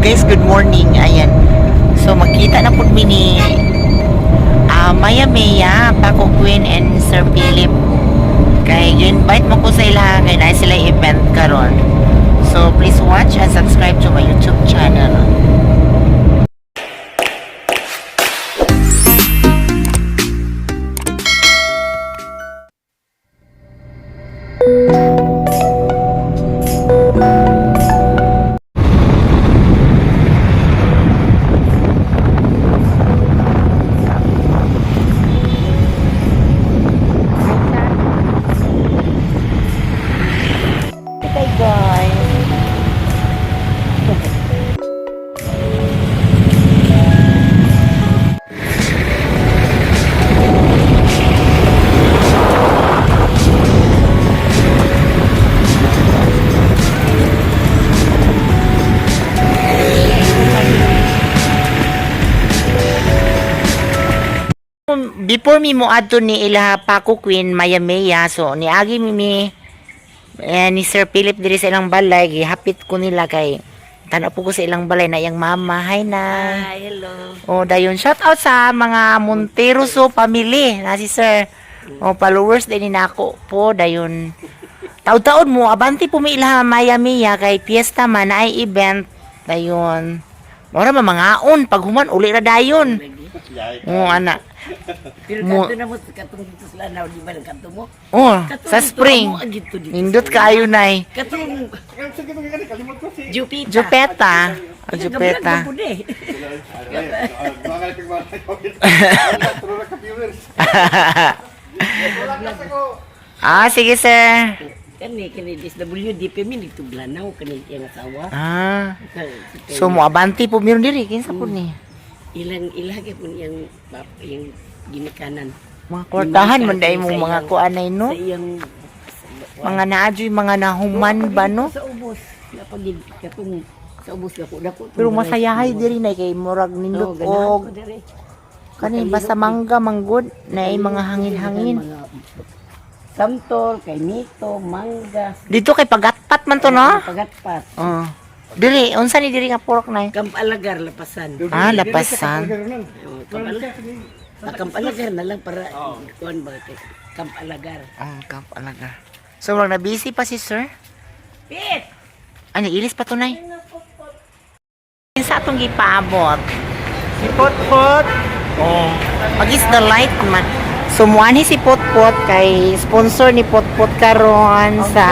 Guys, good morning. Ayan. So magkita na pud mi ni Maya Maya, Paco Queen and Sir Philip. Kay invite mo ko sa ila kay naa sila event karon. So please watch and subscribe to my YouTube channel. Hi guys. Before mi mo adto ni ila Paco Queen Maya Maya, so niagi mi eh, ni Sir Philip diri sa ilang balay, gihapit ko nila kay tanaw po ko sa ilang balay na iyang mama. Hi na. Hi, hello. Oh, dayon shout out sa mga Monteroso family na si Sir. Oh, followers din ni nako po dayon. Taud-taud mo abanti po mi ila Maya Mia kay piyesta man ay event dayon. Mora ma mangaon pag human uli ra dayon. Oh, ana. Pero kanto na mo, katong dito sa Lanao, di ba nagkanto mo? Oh, Katong sa dito, spring. amo ang dito dito Nindot sa kaayo nay. Katong Jupita. Jupeta. Oh, Jupeta. Nagablog na po eh. Ah, sige sir. Kani, kani DSWD, mi dito Lanao, kani iyang asawa. Ah. So mo abanti po meron diri kinsa po ni? Ilang ilagay po niyang pap, iyang ginikanan. Mga kwartahan man dai Sa mong mga iyang- kuanay no. Sa iyang Mga naadyoy mga nahuman ba no? Sa ubos, napagid katong sa ubos dako dako. Pero masayahay diri na kay murag nindot og kani basta mangga manggod na ay mga hangin-hangin. Samtol, kay Nito, mangga. Dito kay pagatpat man to no? Pagatpat. Oh. Diri unsa ni diri nga purok nay? Kampalagar, lapasan. Ah, lapasan. Oh, Kampalagar. Ah, Kampalagar na lang para kuan ba kay Kampalagar. Oh, Camp Alaga. So murag na busy pa si sir? Pit! Ano, ilis pa to nay? Sa atong gipaabot. Si Potpot. Oh. Pag is the light man. So muanhi si Potpot kay sponsor ni Potpot karon sa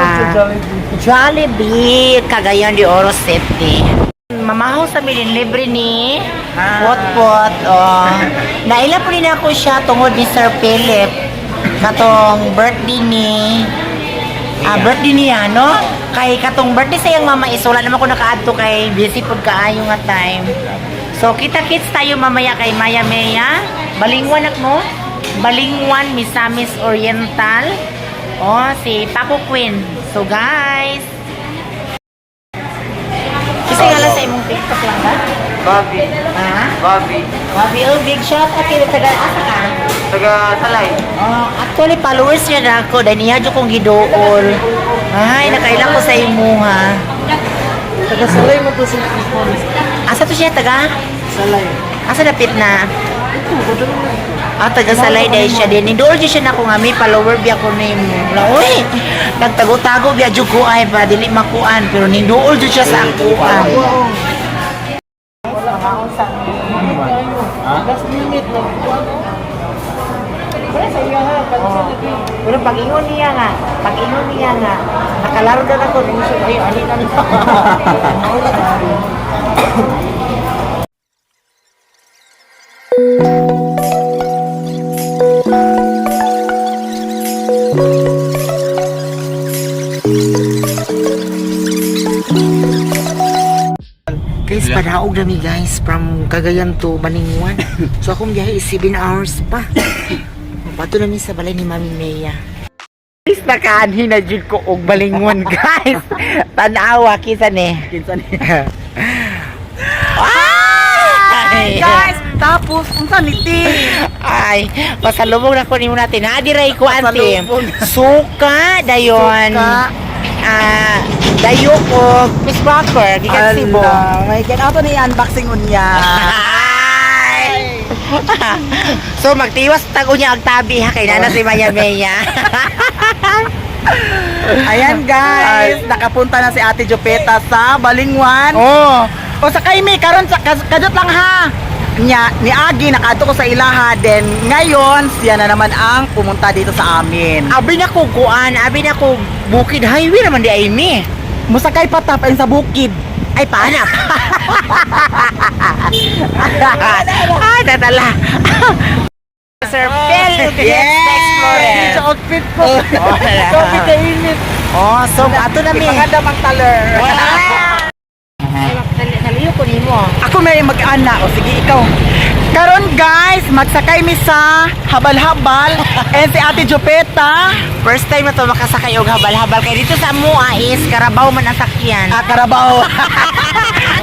Jollibee Cagayan de Oro City. Mamaho sa milin libre ni Potpot. Oh. Naila po din ako siya tungod ni Sir Philip katong birthday ni birthday niya, no? Kay katong birthday sa iyang mama is wala naman ko nakaadto kay busy pud kaayo nga time. So kita kits tayo mamaya kay Maya Maya. Balingwan ak no? Balingwan, Misamis Oriental. Oh, si Paco Queen. So guys, kasi nga lang sa imong TikTok lang ba? Bobby. Ha? Bobby. Bobby, oh, big shout out kay taga asa ka? Taga Salay. Oh, actually followers niya na ako dahil niya jud kong giduol. Ay, nakaila ko sa imuha. Taga Salay mo to si Asa to siya taga? Salay. Asa dapit na? Ah, taga Salay dahil siya din. Niduol jud siya na ako nga may follower biya ko nimo. Wala, uy, nagtago-tago biya jud ko ay para dili makuan pero niduol jud siya sa akuan. Last minute na. Wala sa iya ha, pero pag-ingon niya nga, pag-ingon niya nga, nakalaro na ako, nung ay, ano na Guys, panaog na mi guys from Cagayan to Balingwan. So akong biyahe is 7 hours pa. Pato na mi sa balay ni Mami Mea. Guys, nakaanhi na jud ko og Balingwan guys. Tanawa kinsa ni. Kinsa ni? Ay! Guys, tapos unsa ni ti? Ay, pasalubong na ko nimo natin. Ha, diray ko ante. Pasalubong. Suka dayon. Suka. Dayok o Miss Walker, gikan Cebu. Ala, may God. Ato ni unboxing unya. Hi! So magtiwas tag unya og tabi ha kay nana si Maya Maya. Ayan guys, nakapunta na si Ate Jopeta sa Balingwan. Oh. O sa kay mi karon sa kadot lang ha. Nya ni Agi nakaadto ko sa ilaha, then ngayon siya na naman ang pumunta dito sa amin. Abi na ko kuan, abi na ko Bukid Highway naman di ay mi. Musakay pa tap ayun sa bukid. Ay paanap. Ah, tatala. Sir Phil, yes, Explorer. Sa outfit ko. Wala. Coffee kainit. Oh, so ato na mi. Ipakadam ang taler. Naliyo ko nimo. Ako may mag-ana. O sige, ikaw. Karon guys, magsakay mi sa habal-habal and si Ate Jopeta. First time na to makasakay og habal-habal kay dito sa Mua is Carabao man ang sakyan. Ah, Carabao.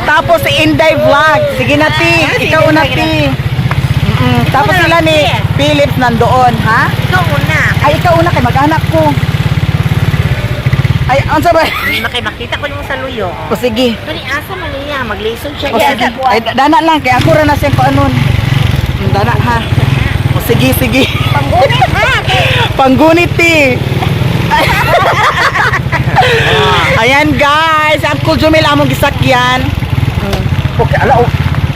Tapos si Inday Vlog. Sige na, ti. Ah, sige, Ikaw una, sige. ti. Tapos Ikaw na sila lang, ni ti. Philips nandoon, ha? Ikaw una. Ay, ikaw una kay mag-anak ko. Ay, unsa ba? Hindi makay makita ko nimo sa luyo. O sige. Kani asa man niya maglisod siya. O sige. Ay, dana lang kay ako ra na siyang kuanon. Dana ha. O sige, sige. Panggunit ha. Panggunit ti. Ayan guys, ang Uncle Jumil among gisakyan. Okay, ala oh.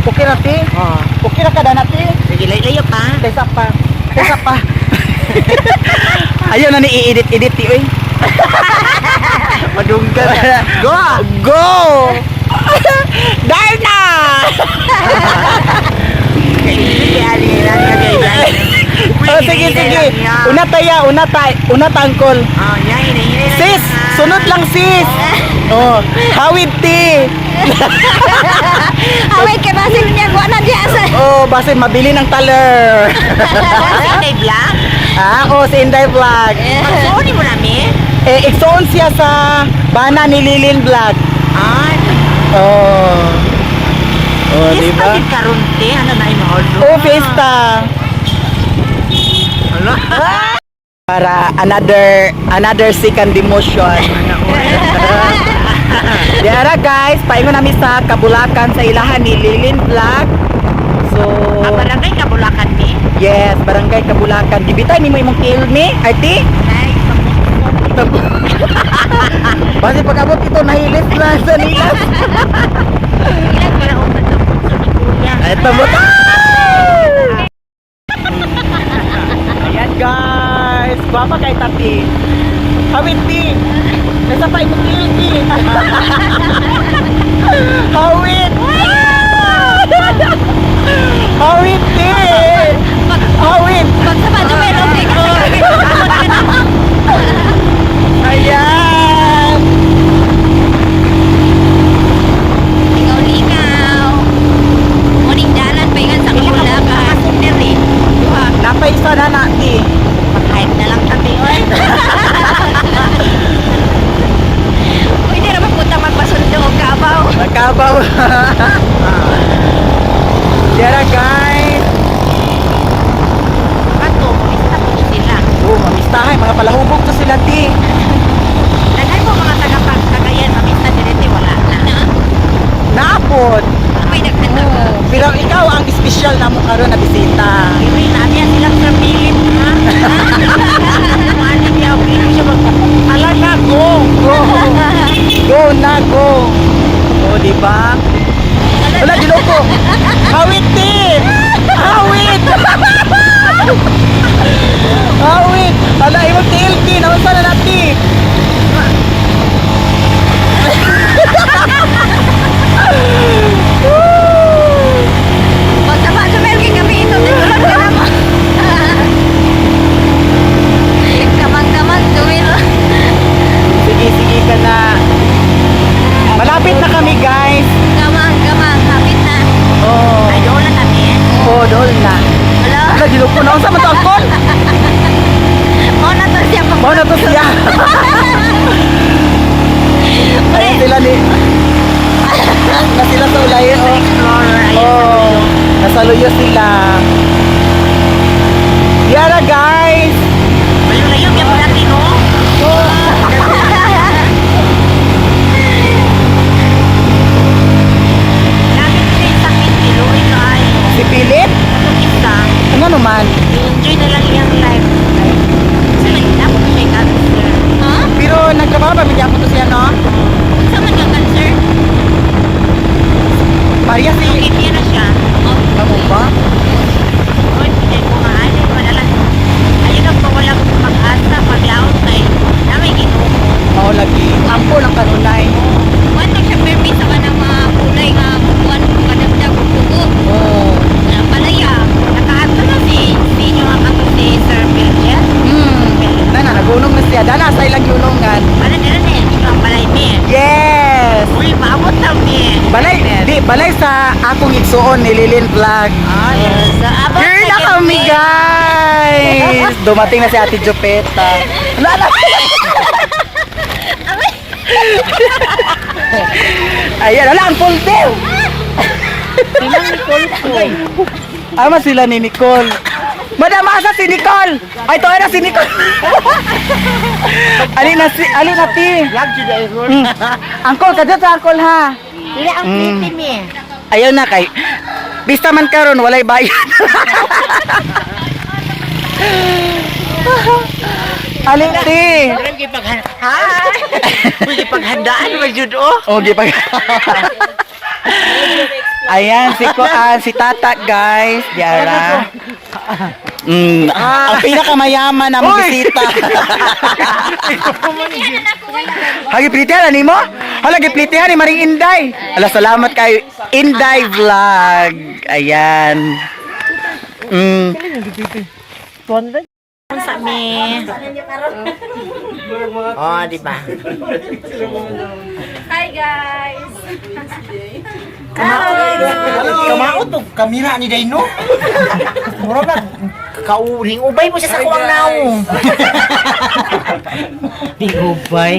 Okay na ti. Oh. Okay na ka dana ti. Sige, layo pa. Kaysa pa. Kaysa pa. Ayaw na ni i-edit-edit ti oy. Madunggan. Go! Go! Darna! Oh, sige, sige. Una taya, una ta, una ta, uncle. Oh, nya hinay-hinay lang. Sis, sunod lang sis. Oh, hawid ti. Away kay basin niya wa na diya sa Oh, basta mabili ng taler. Inday vlog. Ah, oh, si Inday Vlog. Magsuon mo nami. Eh, igsoon siya sa bana ni Lilin Vlog. Ah, Oh. Oh, di fiesta ba? din karon te, ano na imahol. Oh, fiesta. Para another another second demotion. Diara guys, paingon nami sa Kabulakan sa ilahan ni Lilin Vlog. So, Ah, barangay Kabulakan ni. yes, Barangay Kabulakan. Gibitay nimo imong tail ni, Arti? Ay, Basta pag abot ito nahilis na sa nilas. ilan ka na utan sa puso ni Kuya. Ay, tamo. Ayan guys, gwapa kay tati. Hawit ti. Nasa pa imong tail ti. Hawit. Hawit ti. Hawit. Pagsama Jumel okay ka sa kami. Ayan. Ikaw likaw. Morning dalan pa ingan sa Kabulakan. Diri. Duha. Napay isa na na ti. Mag-hike na lang kami oy. Pwede ra mapunta magpasundo og kabaw. Nagkabaw. Tara guys. Kato, pista po sila. Oh, mamistahay, mga palahubog to sila ti. Daghan mo mga taga-Cagayan, mamista diri wala na. Naapod. May daghan na ba? Pero ikaw ang espesyal na mo karon na bisita. Diri na niya silang sa pilit ha. Ano niya, okay siya mag Ala na, go! Go. Go na go. Oh, di ba? Wala giloko. Hawit ti. Hawit. Hawit. Ala imong tiil ti, naunsa na nati. Pagsama Jumel kay kami ito tulad ka na mo. Kamang-kamang Jumel. Sige, sige ka na. Malapit na kami, guys. Kamang kamang hapit na. Oh. Ay, doon na kami. Oh, doon na. Wala. Ala giloko na unsa man to angkol? Mao na to siya pag Mao na to siya. Ayun sila ni na sila sa ulay oh. Explorer, ayun. Oh, nasa luyo sila. Yara guys. Layo-layo, kaya pala no? Philip? Atong isa, Ano naman? i-enjoy na lang iyang life. Sa man ako siya cancer. Ha? Pero nagtrabaho pa, bigyan ko to siya, no? Sa man nga cancer? Maria si... Leukemia na siya. Oh. Kamu ba? Lord, hindi ko maalin, madalas. Ayun ang pawala ko pag-asa, paglaot kay na may Ginoo. Oo, lagi. Ampo lang kanunay. Kuan man siya permit sa kanang mga kulay nga kuan kadagdag og dugo. Oo. Na palaya. Nakaadto na si sinyo ang ato si Sir Philjet. Dana, nagunong na siya. Dana, sa ilang yunungan. Ano nila na yan? Ito ang balay mi. Yes! Uy, maabot lang mi. Balay, di, balay sa akong igsuon ni Lilin Vlog. Ah, yes. So, abot Here na gid kami, mi. guys! Dumating na si Ate Jopeta. Wala na! Ayan, wala, ang folder! Bilang Nicole ko. Ama sila ni Nicole. Madam, asa si Nicole? Ay, ito na si Nicole. Ali na si, ali na ti. Vlog jud ay ron. Angkol, kadyo sa angkol ha. Dili ang pretty mi. Ayaw na kay. Bista man karon walay bayad. Ali ti. Parang gipaghan. Hi. Uy, gipaghandaan ba jud oh. Oh, gipag. Ayan si Koan, si Tata guys, Diara. Ang pinakamayaman na bisita. Hagi plitihan ani mo? Hala giplitihan ni Maring Inday. Ala salamat kay Inday Vlog. Ayan. Unsa mi? Oh, di ba? Hi guys. Kamaot og kamera ni Dayno. Mura ba kauling ubay mo siya sa kuwang naong. Di ubay.